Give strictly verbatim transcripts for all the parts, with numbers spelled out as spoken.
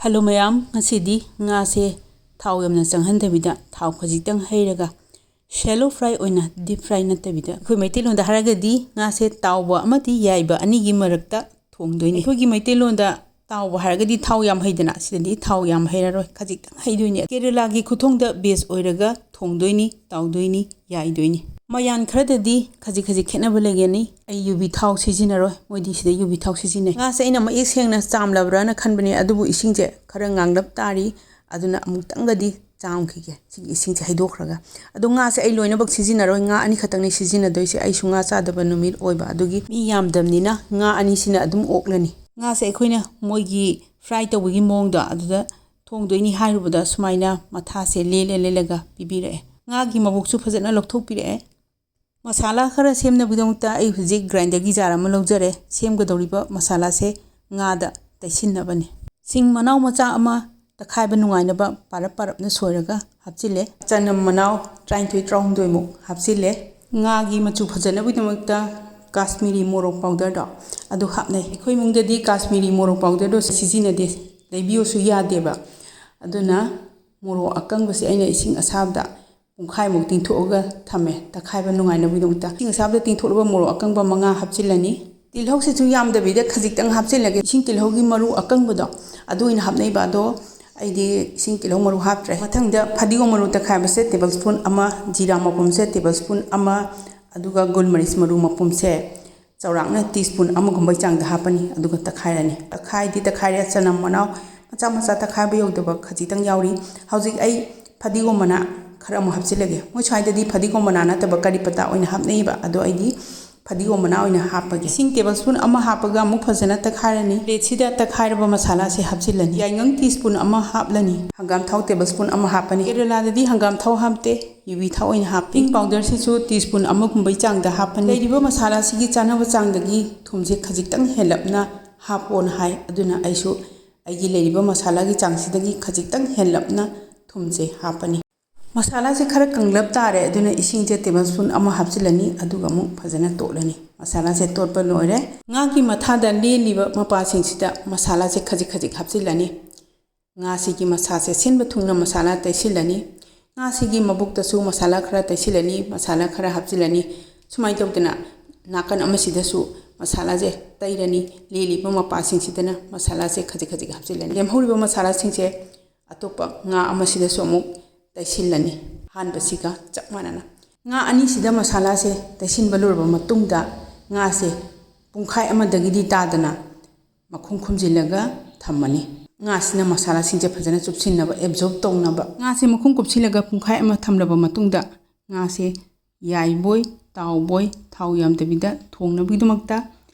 Hello ꯃꯌꯥꯝ, ꯉꯁꯤꯗꯤ ꯉꯥꯁꯦ ꯊꯥꯎ ꯌꯥꯝꯅ ꯆꯪꯍꯟꯗꯕꯤꯗ ꯊꯥꯎ ꯈꯖꯤꯛꯇꯪ ꯍꯩꯔꯒ shallow fry ꯑꯣꯏꯅ, deep fry ꯅꯠꯇꯕꯤꯗ, ꯑꯩꯈꯣꯏ ꯃꯩꯇꯩꯂꯣꯟꯗ ꯍꯥꯏꯔꯒꯗꯤ ꯉꯥꯁꯦ ꯇꯥꯎꯕ ꯑꯃꯗꯤ ꯌꯥꯏꯕ ꯑꯅꯤꯒꯤ ꯃꯔꯛꯇ ꯊꯣꯡꯗꯣꯏꯅꯤ꯫ ꯑꯩꯈꯣꯏꯒꯤ ꯃꯩꯇꯩꯂꯣꯟꯗ ꯇꯥꯎꯕ ꯍꯥꯏꯔꯒꯗꯤ ꯊꯥꯎ ꯌꯥꯝ ꯍꯩꯗꯅ, ꯁꯤꯗꯗꯤ ꯊꯥꯎ ꯌꯥꯝ ꯍꯩꯔꯔꯣꯏ, ꯈꯖꯤꯛꯇꯪ ꯍꯩꯗꯣꯏꯅꯤ꯫ ꯀꯦꯔꯦꯂꯥꯒꯤ ꯈꯨꯊꯣꯡꯗ base ꯑꯣꯏꯔꯒ ꯊꯣꯡꯗꯣꯏꯅꯤ, ꯇꯥꯎꯗꯣꯏꯅꯤ, ꯌꯥꯏꯗꯣꯏꯅꯤ꯫ ꯃꯌꯥꯟ ꯈꯔꯗꯗꯤ ꯈꯖꯤꯛ ꯈꯖꯤꯛ ꯈꯦꯠꯅꯕ ꯂꯩꯒꯅꯤ꯫ ꯑꯩ ꯌꯨꯕꯤ ꯊꯥꯎ ꯁꯤꯖꯤꯟꯅꯔꯣꯏ, ꯃꯣꯏꯗꯤ ꯁꯤꯗ ꯌꯨꯕꯤ ꯊꯥꯎ ꯁꯤꯖꯤꯟꯅꯩ꯫ ꯉꯥꯁꯦ ꯑꯩꯅ ꯃꯌꯦꯛ ꯁꯦꯡꯅ ꯆꯥꯝꯂꯕ꯭ꯔꯥꯅ ꯈꯟꯕꯅꯦ, ꯑꯗꯨꯕꯨ ꯏꯁꯤꯡꯁꯦ ꯈꯔ ꯉꯥꯡꯂꯞ ꯇꯥꯔꯤ, ꯑꯗꯨꯅ ꯑꯃꯨꯛꯇꯪꯒꯗꯤ ꯆꯥꯝꯈꯤꯒꯦ ꯁꯤꯒꯤ ꯏꯁꯤꯡꯁꯦ ꯍꯩꯗꯣꯛꯈ꯭ꯔꯒ꯫ ꯑꯗꯣ ꯉꯥꯁꯦ ꯑꯩ ꯂꯣꯏꯅꯃꯛ ꯁꯤꯖꯤꯟꯅꯔꯣꯏ, ꯉꯥ ꯑꯅꯤꯈꯛꯇꯪꯅꯦ ꯁꯤꯖꯤꯟꯅꯗꯣꯏꯁꯦ꯫ ꯑꯩꯁꯨ ꯉꯥ ꯆꯥꯗꯕ ꯅꯨꯃꯤꯠ ꯑꯣꯏꯕ ꯑꯗꯨꯒꯤ, ꯃꯤ ꯌꯥꯝꯗꯕꯅꯤꯅ ꯉꯥ ꯑꯅꯤꯁꯤꯅ ꯑꯗꯨꯝ ꯑꯣꯛꯂꯅꯤ꯫ ꯉꯥꯁꯦ ꯑꯩꯈꯣꯏꯅ ꯃꯣꯏꯒꯤ fry ꯇꯧꯕꯒꯤ ꯃꯑꯣꯡꯗꯣ ꯑꯗꯨꯗ ꯊꯣꯡꯗꯣꯏꯅꯤ ꯍꯥꯏꯔꯨꯕꯗ ꯁꯨꯃꯥꯏꯅ ꯃꯊꯥꯁꯦ ꯂꯦꯜꯂ ꯂꯦꯜꯂꯒ ꯄꯤꯕꯤꯔꯛꯑꯦ꯫ ꯉꯥꯒꯤ ꯃꯕꯨꯛꯁꯨ ꯐꯖꯅ ꯂꯧꯊꯣꯛꯄꯤꯔꯛꯑꯦ꯫ ꯃꯁꯥꯂꯥ ꯈꯔ ꯁꯦꯝꯅꯕꯒꯤꯗꯃꯛꯇ ꯑꯩ ꯍꯧꯖꯤꯛ grinderꯒꯤ jar ꯑꯃ ꯂꯧꯖꯔꯦ꯫ ꯁꯦꯝꯒꯗꯧꯔꯤꯕ ꯃꯁꯥꯂꯥꯁꯦ ꯉꯥꯗ ꯇꯩꯁꯤꯟꯅꯕꯅꯤ꯫ ꯁꯤꯡ ꯃꯅꯥꯎ ꯃꯆꯥ ꯑꯃ ꯇꯛꯈꯥꯏꯕ ꯅꯨꯡꯉꯥꯏꯅꯕ ꯄꯥꯔꯞ ꯄꯥꯔꯞꯅ ꯁꯣꯏꯔꯒ ꯍꯥꯞꯆꯤꯜꯂꯦ꯫ ꯆꯅꯝ ꯃꯅꯥꯎ ꯇꯔꯥꯅꯤꯊꯣꯏ ꯇꯔꯥꯍꯨꯝꯗꯣꯏꯃꯨꯛ ꯍꯥꯞꯆꯤꯜꯂꯦ꯫ ꯉꯥꯒꯤ ꯃꯆꯨ ꯐꯖꯅꯕꯒꯤꯗꯃꯛꯇ ꯀꯥꯁꯃꯤꯔꯤ ꯃꯣꯔꯣꯛ powderꯗꯣ ꯑꯗꯨ ꯍꯥꯞꯅꯩ꯫ ꯑꯩꯈꯣꯏ ꯏꯃꯨꯡꯗꯗꯤ ꯀꯥꯁꯃꯤꯔꯤ ꯃꯣꯔꯣꯛ powderꯗꯣ ꯁꯤꯖꯤꯟꯅꯗꯦ, ꯂꯩꯕꯤꯌꯣꯁꯨ ꯌꯥꯗꯦꯕ꯫ ꯑꯗꯨꯅ ꯃꯣꯔꯣꯛ ꯑꯀꯪꯕꯁꯦ ꯑꯩꯅ ꯏꯁꯤꯡ ꯑꯁꯥꯕꯗ ꯄꯨꯡꯈꯥꯏꯃꯨꯛ ꯇꯤꯡꯊꯣꯛꯑꯒ ꯊꯝꯃꯦ, ꯇꯛꯈꯥꯏꯕ ꯅꯨꯡꯉꯥꯏꯅꯕꯒꯤꯗꯃꯛꯇ꯫ ꯏꯁꯤꯡ ꯑꯁꯥꯕꯗ ꯇꯤꯡꯊꯣꯛꯂꯕ ꯃꯣꯔꯣꯛ ꯑꯀꯪꯕ ꯃꯉꯥ ꯍꯥꯞꯆꯤꯜꯂꯅꯤ꯫ ꯇꯤꯜꯍꯧꯁꯤꯁꯨ ꯌꯥꯝꯗꯕꯤꯗ ꯈꯖꯤꯛꯇꯪ ꯍꯥꯞꯆꯤꯜꯂꯒꯦ꯫ ꯏꯁꯤꯡ ꯇꯤꯜꯍꯧꯒꯤ ꯃꯔꯨ ꯑꯀꯪꯕꯗꯣ ꯑꯗꯨ ꯑꯣꯏꯅ ꯍꯥꯞꯅꯩꯕ, ꯑꯗꯣ ꯑꯩꯗꯤ ꯏꯁꯤꯡ ꯇꯤꯜꯍꯧ ꯃꯔꯨ ꯍꯥꯞꯇ꯭ꯔꯦ꯫ ꯃꯊꯪꯗ ꯐꯗꯤꯒꯣꯝ ꯃꯔꯨ ꯇꯛꯈꯥꯏꯕꯁꯦ table spoon ꯑꯃ, ꯖꯤꯔꯥ ꯃꯄꯨꯝꯁꯦ table spoon ꯑꯃ, ꯑꯗꯨꯒ ꯒꯨꯜ ꯃꯔꯤꯁ ꯃꯔꯨ ꯃꯄꯨꯝꯁꯦ ꯆꯥꯎꯔꯥꯛꯅ tea spoon ꯑꯃꯒꯨꯝꯕꯒꯤ ꯆꯥꯡꯗ ꯍꯥꯞꯄꯅꯤ, ꯑꯗꯨꯒ ꯇꯛꯈꯥꯏꯔꯅꯤ꯫ ꯇꯛꯈꯥꯏꯗꯤ ꯇꯛꯈꯥꯏꯔꯦ, ꯆꯅꯝ ꯃꯅꯥꯎ ꯃꯆꯥ ꯃꯆꯥ ꯇꯛꯈꯥꯏꯕ ꯌꯧꯗꯕ ꯈꯖꯤꯛꯇꯪ ꯌꯥꯎꯔꯤ꯫ ꯍꯧꯖꯤꯛ ꯑꯩ ꯐꯗꯤꯒꯣꯝ ꯃꯅꯥ ꯈꯔ ꯑꯃꯨꯛ ꯍꯥꯞꯆꯤꯜꯂꯒꯦ꯫ ꯃꯣꯏ ꯁ꯭ꯋꯥꯏꯗꯗꯤ ꯐꯗꯤꯒꯣꯝ ꯃꯅꯥ ꯅꯠꯇꯕ ꯀꯔꯤ ꯄꯇꯥ ꯑꯣꯏꯅ ꯍꯥꯞꯅꯩꯕ, ꯑꯗꯣ ꯑꯩꯗꯤ ꯐꯗꯤꯒꯣꯝ ꯃꯅꯥ ꯑꯣꯏꯅ ꯍꯥꯞꯄꯒꯦ꯫ ꯏꯁꯤꯡ table spoon ꯑꯃ ꯍꯥꯞꯄꯒ ꯑꯃꯨꯛ ꯐꯖꯅ ꯇꯛꯈꯥꯏꯔꯅꯤ꯫ Plateꯁꯤꯗ ꯇꯛꯈꯥꯏꯔꯕ ꯃꯁꯥꯂꯥꯁꯦ ꯍꯥꯞꯆꯤꯜꯂꯅꯤ꯫ ꯌꯥꯏꯉꯪ tea spoon ꯑꯃ ꯍꯥꯞꯂꯅꯤ꯫ ꯍꯪꯒꯥꯝ ꯊꯥꯎ table spoon ꯑꯃ ꯍꯥꯞꯄꯅꯤ꯫ ꯀꯦꯔꯦꯂꯥꯗꯗꯤ ꯍꯪꯒꯥꯝ ꯊꯥꯎ ꯍꯥꯞꯇꯦ, ꯌꯨꯕꯤ ꯊꯥꯎ ꯑꯣꯏꯅ ꯍꯥꯞꯄꯤ꯫ King powderꯁꯤꯁꯨ tea spoon ꯑꯃꯒꯨꯝꯕꯒꯤ ꯆꯥꯡꯗ ꯍꯥꯞꯄꯅꯤ꯫ ꯂꯩꯔꯤꯕ ꯃꯁꯥꯂꯥꯁꯤꯒꯤ ꯆꯥꯅꯕ ꯆꯥꯡꯗꯒꯤ ꯊꯨꯝꯁꯦ ꯈꯖꯤꯛꯇꯪ ꯍꯦꯜꯂꯞꯅ ꯍꯥꯞꯄꯣꯅ ꯍꯥꯏ, ꯑꯗꯨꯅ ꯑꯩꯁꯨ ꯑꯩꯒꯤ ꯂꯩꯔꯤꯕ ꯃꯁꯥꯂꯥꯒꯤ ꯆꯥꯡꯁꯤꯗꯒꯤ ꯈꯖꯤꯛꯇꯪ ꯍꯦꯜꯂꯞꯅ ꯊꯨꯝꯁꯦ ꯍꯥꯞꯄꯅꯤ꯫ ꯃꯁꯥꯂꯥꯁꯦ ꯈꯔ ꯀꯪꯂꯞ ꯇꯥꯔꯦ, ꯑꯗꯨꯅ ꯏꯁꯤꯡꯁꯦ table spoon ꯑꯃ ꯍꯥꯞꯆꯤꯜꯂꯅꯤ, ꯑꯗꯨꯒ ꯑꯃꯨꯛ ꯐꯖꯅ ꯇꯣꯠꯂꯅꯤ꯫ ꯃꯁꯥꯂꯥꯁꯦ ꯇꯣꯠꯄ ꯂꯣꯏꯔꯦ꯫ ꯉꯥꯒꯤ ꯃꯊꯥꯗ ꯂꯦꯜꯂꯤꯕ ꯃꯄꯥꯁꯤꯡꯁꯤꯗ ꯃꯁꯥꯂꯥꯁꯦ ꯈꯖꯤꯛ ꯈꯖꯤꯛ ꯍꯥꯞꯆꯤꯜꯂꯅꯤ꯫ ꯉꯥꯁꯤꯒꯤ ꯃꯁꯥꯁꯦ ꯁꯤꯟꯕ ꯊꯨꯡꯅ ꯃꯁꯥꯂꯥ ꯇꯩꯁꯤꯜꯂꯅꯤ꯫ ꯉꯥꯁꯤꯒꯤ ꯃꯕꯨꯛꯇꯁꯨ ꯃꯁꯥꯂꯥ ꯈꯔ ꯇꯩꯁꯤꯜꯂꯅꯤ, ꯃꯁꯥꯂꯥ ꯈꯔ ꯍꯥꯞꯆꯤꯜꯂꯅꯤ꯫ ꯁꯨꯃꯥꯏꯅ ꯇꯧꯗꯅ ꯅꯥꯀꯟ ꯑꯃꯁꯤꯗꯁꯨ ꯃꯁꯥꯂꯥꯁꯦ ꯇꯩꯔꯅꯤ꯫ ꯂꯦꯜꯂꯤꯕ ꯃꯄꯥꯁꯤꯡꯁꯤꯗꯅ ꯃꯁꯥꯂꯥꯁꯦ ꯈꯖꯤꯛ ꯈꯖꯤꯛ ꯍꯥꯞꯆꯤꯜꯂꯅꯤ꯫ ꯂꯦꯝꯍꯧꯔꯤꯕ ꯃꯁꯥꯂꯥꯁꯤꯡꯁꯦ ꯑꯇꯣꯞꯄ ꯉꯥ ꯑꯃꯁꯤꯗꯁꯨ ꯑꯃꯨꯛ ꯇꯩꯁꯤꯜꯂꯅꯤ, ꯑꯍꯥꯟꯕꯁꯤꯒ ꯆꯞ ꯃꯥꯟꯅꯅ꯫ ꯉꯥ ꯑꯅꯤꯁꯤꯗ ꯃꯁꯥꯂꯥꯁꯦ ꯇꯩꯁꯤꯟꯕ ꯂꯣꯏꯔꯕ ꯃꯇꯨꯡꯗ, ꯉꯥꯁꯦ ꯄꯨꯡꯈꯥꯏ ꯑꯃꯗꯒꯤꯗꯤ ꯇꯥꯗꯅ ꯃꯈꯨꯝ ꯈꯨꯝꯖꯤꯜꯂꯒ ꯊꯝꯃꯅꯤ꯫ ꯉꯥꯁꯤꯅ ꯃꯁꯥꯂꯥꯁꯤꯡꯁꯦ ꯐꯖꯅ ꯆꯨꯞꯁꯤꯟꯅꯕ, ꯑꯦꯕꯖꯣꯔꯕ ꯇꯧꯅꯕ꯫ ꯉꯥꯁꯦ ꯃꯈꯨꯝ ꯀꯨꯞꯁꯤꯜꯂꯒ ꯄꯨꯡꯈꯥꯏ ꯑꯃ ꯊꯝꯂꯕ ꯃꯇꯨꯡꯗ, ꯉꯥꯁꯦ ꯌꯥꯏꯕꯣꯏ ꯇꯥꯎꯕꯣꯏ ꯊꯥꯎ ꯌꯥꯝꯗꯕꯤꯗ ꯊꯣꯡꯅꯕꯒꯤꯗꯃꯛꯇ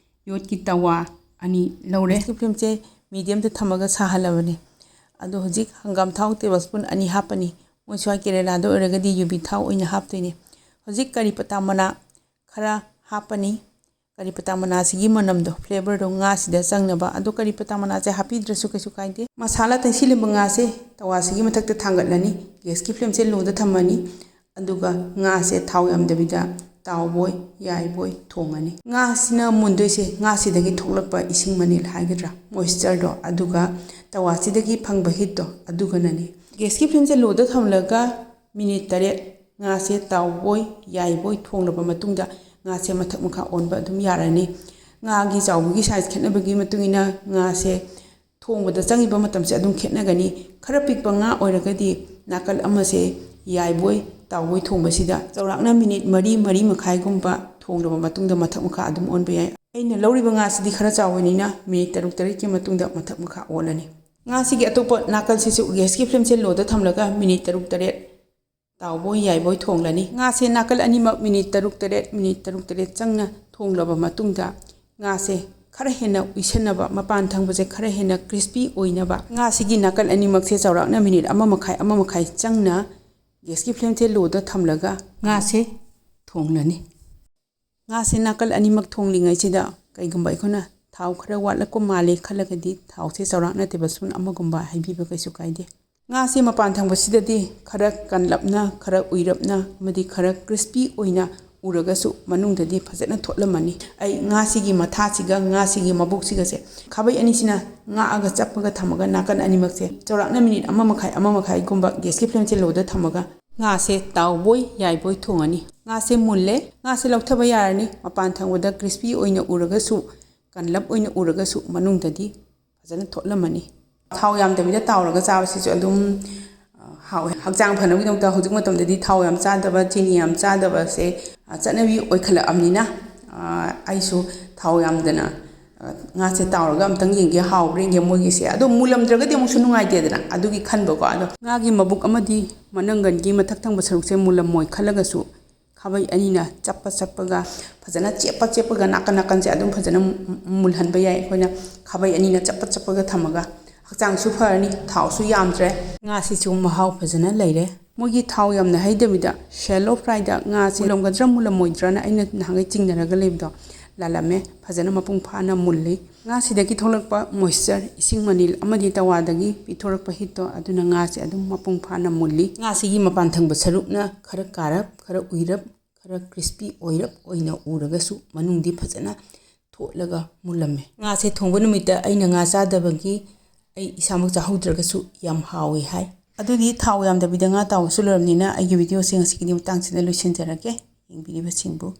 ꯌꯣꯠꯀꯤ ꯇꯋꯥ ꯑꯅꯤ ꯂꯧꯔꯦ꯫ ꯒ꯭ꯌꯥꯁꯀꯤ ꯐ꯭ꯂꯦꯝꯁꯦ ꯃꯤꯗꯤꯌꯝꯗ ꯊꯝꯃꯒ ꯁꯥꯍꯜꯂꯕꯅꯤ꯫ ꯑꯗꯣ ꯍꯧꯖꯤꯛ ꯍꯪꯒꯥꯝ ꯊꯥꯎ ꯇꯦꯕꯜ ꯁ꯭ꯄꯨꯟ ꯑꯅꯤ ꯍꯥꯞꯄꯅꯤ꯫ ꯃꯣꯏ ꯁ꯭ꯋꯥꯏ ꯀꯦꯔꯦꯂꯥꯗ ꯑꯣꯏꯔꯒꯗꯤ ꯌꯨꯕꯤ ꯊꯥꯎ ꯑꯣꯏꯅ ꯍꯥꯞꯇꯣꯏꯅꯦ꯫ ꯍꯧꯖꯤꯛ ꯀꯔꯤ ꯄꯇꯥ ꯃꯅꯥ ꯈꯔ ꯍꯥꯞꯄꯅꯤ꯫ ꯀꯔꯤ ꯄꯇꯥ ꯃꯅꯥꯁꯤꯒꯤ ꯃꯅꯝꯗꯣ, ꯐ꯭ꯂꯦꯕꯔꯗꯣ ꯉꯥꯁꯤꯗ ꯆꯪꯅꯕ꯫ ꯑꯗꯣ ꯀꯔꯤ ꯄꯇꯥ ꯃꯅꯥꯁꯦ ꯍꯥꯞꯄꯤꯗ꯭ꯔꯁꯨ ꯀꯩꯁꯨ ꯀꯥꯏꯗꯦ꯫ ꯃꯁꯥꯂꯥ ꯇꯩꯁꯤꯜꯂꯤꯕ ꯉꯥꯁꯦ ꯇꯋꯥꯁꯤꯒꯤ ꯃꯊꯛꯇ ꯊꯥꯡꯒꯠꯂꯅꯤ꯫ ꯒ꯭ꯌꯥꯁꯀꯤ ꯐ꯭ꯂꯦꯝꯁꯦ ꯂꯣꯗ ꯊꯝꯃꯅꯤ꯫ ꯑꯗꯨꯒ ꯉꯥꯁꯦ ꯊꯥꯎ ꯌꯥꯝꯗꯕꯤꯗ ꯇꯥꯎꯕꯣꯏ ꯌꯥꯏꯕꯣꯏ ꯊꯣꯡꯉꯅꯤ꯫ ꯉꯥꯁꯤꯅ ꯃꯨꯟꯗꯣꯏꯁꯦ ꯉꯥꯁꯤꯗꯒꯤ ꯊꯣꯛꯂꯛꯄ ꯏꯁꯤꯡ ꯃꯅꯤꯜ ꯍꯥꯏꯒꯗ꯭ꯔꯥ, ꯃꯣꯏꯁꯆꯔꯗꯣ, ꯑꯗꯨꯒ ꯇꯋꯥꯁꯤꯗꯒꯤ ꯐꯪꯕ ꯍꯤꯠꯇꯣ, ꯑꯗꯨꯒꯅꯅꯤ꯫ ꯒ꯭ꯌꯥꯁꯀꯤ ꯐ꯭ꯂꯦꯝꯁꯦ ꯂꯣꯗ ꯊꯝꯂꯒ ꯃꯤꯅꯤꯠ ꯇꯔꯦꯠ ꯉꯥꯁꯦ ꯇꯥꯎꯕꯣꯏ ꯌꯥꯏꯕꯣꯏ ꯊꯣꯡꯂꯕ ꯃꯇꯨꯡꯗ, ꯉꯥꯁꯦ ꯃꯊꯛ ꯃꯈꯥ ꯑꯣꯟꯕ ꯑꯗꯨꯝ ꯌꯥꯔꯅꯤ꯫ ꯉꯥꯒꯤ ꯆꯥꯎꯕꯒꯤ ꯁꯥꯏꯖ ꯈꯦꯠꯅꯕꯒꯤ ꯃꯇꯨꯡ ꯏꯟꯅ ꯉꯥꯁꯦ ꯊꯣꯡꯕꯗ ꯆꯪꯉꯤꯕ ꯃꯇꯝꯁꯦ ꯑꯗꯨꯝ ꯈꯦꯠꯅꯒꯅꯤ꯫ ꯈꯔ ꯄꯤꯛꯄ ꯉꯥ ꯑꯣꯏꯔꯒꯗꯤ ꯅꯥꯀꯜ ꯑꯃꯁꯦ ꯌꯥꯏꯕꯣꯏ ꯇꯥꯎꯕꯣꯏ ꯊꯣꯡꯕꯁꯤꯗ ꯆꯥꯎꯔꯥꯛꯅ ꯃꯤꯅꯤꯠ ꯃꯔꯤ, ꯃꯔꯤ ꯃꯈꯥꯏꯒꯨꯝꯕ ꯊꯣꯡꯂꯕ ꯃꯇꯨꯡꯗ ꯃꯊꯛ ꯃꯈꯥ ꯑꯗꯨꯝ ꯑꯣꯟꯕ ꯌꯥꯏ꯫ ꯑꯩꯅ ꯂꯧꯔꯤꯕ ꯉꯥꯁꯤꯗꯤ ꯈꯔ ꯆꯥꯎꯕꯅꯤꯅ ꯃꯤꯅꯤꯠ ꯇꯔꯨꯛ ꯇꯔꯦꯠꯀꯤ ꯃꯇꯨꯡꯗ ꯃꯊꯛ ꯃꯈꯥ ꯑꯣꯜꯂꯅꯤ꯫ ꯉꯥꯁꯤꯒꯤ ꯑꯇꯣꯞꯄ ꯅꯥꯀꯜꯁꯤꯁꯨ ꯒ꯭ꯌꯥꯁꯀꯤ ꯐ꯭ꯂꯦꯝꯁꯦ ꯂꯣꯗ ꯊꯝꯂꯒ ꯃꯤꯅꯤꯠ ꯇꯔꯨꯛ ꯇꯔꯦꯠ ꯇꯥꯎꯕꯣꯏ ꯌꯥꯏꯕꯣꯏ ꯊꯣꯡꯂꯅꯤ꯫ ꯉꯥꯁꯦ ꯅꯥꯀꯜ ꯑꯅꯤꯃꯛ ꯃꯤꯅꯤꯠ ꯇꯔꯨꯛ ꯇꯔꯦꯠ, ꯃꯤꯅꯤꯠ ꯇꯔꯨꯛ ꯇꯔꯦꯠ ꯆꯪꯅ ꯊꯣꯡꯂꯕ ꯃꯇꯨꯡꯗ, ꯉꯥꯁꯦ ꯈꯔ ꯍꯦꯟꯅ ꯎꯏꯁꯟꯅꯕ, ꯃꯄꯥꯟ ꯊꯪꯕꯁꯦ ꯈꯔ ꯍꯦꯟꯅ ꯀ꯭ꯔꯤꯁꯄꯤ ꯑꯣꯏꯅꯕ, ꯉꯥꯁꯤꯒꯤ ꯅꯥꯀꯜ ꯑꯅꯤꯃꯛꯁꯦ ꯆꯥꯎꯔꯥꯛꯅ ꯃꯤꯅꯤꯠ ꯑꯃ ꯃꯈꯥꯏ, ꯑꯃ ꯃꯈꯥꯏ ꯆꯪꯅ ꯒ꯭ꯌꯥꯁꯀꯤ ꯐ꯭ꯂꯦꯝꯁꯦ ꯂꯣꯗ ꯊꯝꯂꯒ ꯉꯥꯁꯦ ꯊꯣꯡꯂꯅꯤ꯫ ꯉꯥꯁꯦ ꯅꯥꯀꯜ ꯑꯅꯤꯃꯛ ꯊꯣꯡꯂꯤꯉꯩꯁꯤꯗ ꯀꯩꯒꯨꯝꯕ ꯑꯩꯈꯣꯏꯅ ꯊꯥꯎ ꯈꯔ ꯋꯥꯠꯂꯛꯄ ꯃꯥꯜꯂꯦ ꯈꯜꯂꯒꯗꯤ, ꯊꯥꯎꯁꯦ ꯆꯥꯎꯔꯥꯛꯅ ꯇꯦꯕꯜ ꯁ꯭ꯄꯨꯟ ꯑꯃꯒꯨꯝꯕ ꯍꯩꯕꯤꯕ ꯀꯩꯁꯨ ꯀꯥꯏꯗꯦ꯫ ꯉꯥꯁꯦ ꯃꯄꯥꯟ ꯊꯪꯕꯁꯤꯗꯗꯤ ꯈꯔ ꯀꯟꯂꯞꯅ, ꯈꯔ ꯎꯏꯔꯞꯅ, ꯑꯃꯗꯤ ꯈꯔ ꯀ꯭ꯔꯤꯁꯄꯤ ꯑꯣꯏꯅ ꯎꯔꯒꯁꯨ ꯃꯅꯨꯡꯗꯗꯤ ꯐꯖꯅ ꯊꯣꯠꯂꯝꯃꯅꯤ꯫ ꯑꯩ ꯉꯥꯁꯤꯒꯤ ꯃꯊꯥꯁꯤꯒ ꯉꯥꯁꯤꯒꯤ ꯃꯕꯨꯛꯁꯤꯒꯁꯦ ꯈꯥꯕꯩ ꯑꯅꯤꯁꯤꯅ ꯉꯥꯛꯑꯒ ꯆꯞꯄꯒ ꯊꯝꯃꯒ ꯅꯥꯀꯟ ꯑꯅꯤꯃꯛꯁꯦ ꯆꯥꯎꯔꯥꯛꯅ ꯃꯤꯅꯤꯠ ꯑꯃ ꯃꯈꯥꯏ, ꯑꯃ ꯃꯈꯥꯏꯒꯨꯝꯕ ꯒ꯭ꯌꯥꯁꯀꯤ ꯐ꯭ꯂꯦꯝꯁꯦ ꯂꯣꯗ ꯊꯝꯃꯒ ꯉꯥꯁꯦ ꯇꯥꯎꯕꯣꯏ ꯌꯥꯏꯕꯣꯏ ꯊꯣꯡꯉꯅꯤ꯫ ꯉꯥꯁꯦ ꯃꯨꯜꯂꯦ꯫ ꯉꯥꯁꯦ ꯂꯧꯊꯕ ꯌꯥꯔꯅꯤ꯫ ꯃꯄꯥꯟ ꯊꯪꯕꯗ ꯀ꯭ꯔꯤꯁꯄꯤ ꯑꯣꯏꯅ ꯎꯔꯒꯁꯨ, ꯀꯟꯂꯞ ꯑꯣꯏꯅ ꯎꯔꯒꯁꯨ ꯃꯅꯨꯡꯗꯗꯤ ꯐꯖꯅ ꯊꯣꯠꯂꯝꯃꯅꯤ꯫ ꯊꯥꯎ ꯌꯥꯝꯗꯕꯤꯗ ꯇꯥꯎꯔꯒ ꯆꯥꯕꯁꯤꯁꯨ ꯑꯗꯨꯝ, ꯑ, ꯍꯥꯎꯋꯦ꯫ ꯍꯛꯆꯥꯡ ꯐꯅꯕꯒꯤꯗꯃꯛꯇ ꯍꯧꯖꯤꯛ ꯃꯇꯝꯗꯗꯤ ꯊꯥꯎ ꯌꯥꯝ ꯆꯥꯗꯕ, ꯆꯤꯅꯤ ꯌꯥꯝ ꯆꯥꯗꯕꯁꯦ, ꯑ, ꯆꯠꯅꯕꯤ ꯑꯣꯏꯈꯠꯂꯛꯑꯕꯅꯤꯅ, ꯑ, ꯑꯩꯁꯨ ꯊꯥꯎ ꯌꯥꯝꯗꯅ, ꯑ, ꯉꯥꯁꯦ ꯇꯥꯎꯔꯒ ꯑꯝꯇꯪ ꯌꯦꯡꯒꯦ, ꯍꯥꯎꯕ꯭ꯔꯥ ꯌꯦꯡꯒꯦ ꯃꯣꯏꯒꯤꯁꯦ꯫ ꯑꯗꯣ ꯃꯨꯜꯂꯝꯗ꯭ꯔꯒꯗꯤ ꯑꯃꯨꯛꯁꯨ ꯅꯨꯡꯉꯥꯏꯇꯦꯗꯅ, ꯑꯗꯨꯒꯤ ꯈꯟꯕꯀꯣ꯫ ꯑꯗꯣ ꯉꯥꯒꯤ ꯃꯕꯨꯛ ꯑꯃꯗꯤ ꯃꯅꯪꯒꯟꯒꯤ ꯃꯊꯛ ꯊꯪꯕ ꯁꯔꯨꯛꯁꯦ ꯃꯨꯜꯂꯝꯃꯣꯏ ꯈꯜꯂꯒꯁꯨ ꯈꯥꯕꯩ ꯑꯅꯤꯅ ꯆꯞꯄ ꯆꯞꯄꯒ ꯐꯖꯅ ꯆꯦꯞꯄ ꯆꯦꯞꯄꯒ ꯅꯥꯀꯟ ꯅꯥꯀꯟꯁꯦ ꯑꯗꯨꯝ ꯐꯖꯅ ꯃꯨ-, ꯃꯨꯜꯍꯟꯕ ꯌꯥꯏ꯫ ꯑꯩꯈꯣꯏꯅ ꯈꯥꯕꯩ ꯑꯅꯤꯅ ꯆꯞꯄ ꯆꯞꯄꯒ ꯊꯝꯃꯒ ꯍꯛꯆꯥꯡꯁꯨ ꯐꯔꯅꯤ, ꯊꯥꯎꯁꯨ ꯌꯥꯝꯗ꯭ꯔꯦ, ꯉꯥꯁꯤꯁꯨ ꯃꯍꯥꯎ ꯐꯖꯅ ꯂꯩꯔꯦ꯫ ꯃꯣꯏꯒꯤ ꯊꯥꯎ ꯌꯥꯝꯅ ꯍꯩꯗꯕꯤꯗ shallow fryꯗ ꯉꯥꯁꯤ ꯃꯨꯜꯂꯝꯒꯗ꯭ꯔꯥ ꯃꯨꯜꯂꯝꯃꯣꯏꯗ꯭ꯔꯥꯅ ꯑꯩꯅ ꯅꯍꯥꯟꯒꯩ ꯆꯤꯡꯅꯔꯒ ꯂꯩꯕꯗꯣ ꯂꯥꯜꯂꯝꯃꯦ꯫ ꯐꯖꯅ ꯃꯄꯨꯡ ꯐꯥꯅ ꯃꯨꯜꯂꯤ꯫ ꯉꯥꯁꯤꯗꯒꯤ ꯊꯣꯛꯂꯛꯄ moisture, ꯏꯁꯤꯡ ꯃꯅꯤꯜ ꯑꯃꯗꯤ ꯇꯋꯥꯗꯒꯤ ꯄꯤꯊꯣꯔꯛꯄ heatꯇꯣ, ꯑꯗꯨꯅ ꯉꯥꯁꯦ ꯑꯗꯨꯝ ꯃꯄꯨꯡ ꯐꯥꯅ ꯃꯨꯜꯂꯤ꯫ ꯉꯥꯁꯤꯒꯤ ꯃꯄꯥꯟ ꯊꯪꯕ ꯁꯔꯨꯛꯅ ꯈꯔ ꯀꯥꯔꯞ, ꯈꯔ ꯎꯏꯔꯞ, ꯈꯔ crispy ꯑꯣꯏꯔꯞ ꯑꯣꯏꯅ ꯎꯔꯒꯁꯨ ꯃꯅꯨꯡꯗꯤ ꯐꯖꯅ ꯊꯣꯠꯂꯒ ꯃꯨꯜꯂꯝꯃꯦ꯫ ꯉꯥꯁꯦ ꯊꯣꯡꯕ ꯅꯨꯃꯤꯠꯇ ꯑꯩꯅ ꯉꯥ ꯆꯥꯗꯕꯒꯤ ꯑꯩ ꯏꯁꯥꯃꯛ ꯆꯥꯍꯧꯗ꯭ꯔꯒꯁꯨ ꯌꯥꯝ ꯍꯥꯎꯋꯦ ꯍꯥꯏ꯫ ꯑꯗꯨꯗꯤ ꯊꯥꯎ ꯌꯥꯝꯗꯕꯤꯗ ꯉꯥ ꯇꯥꯎꯕꯁꯨ ꯂꯣꯏꯔꯕꯅꯤꯅ ꯑꯩꯒꯤ videoꯁꯦ ꯉꯁꯤꯒꯤꯗꯤ ꯃꯇꯥꯡꯁꯤꯗ ꯂꯣꯏꯁꯤꯟꯖꯔꯒꯦ꯫ ꯌꯦꯡꯕꯤꯔꯤꯕꯁꯤꯡꯕꯨ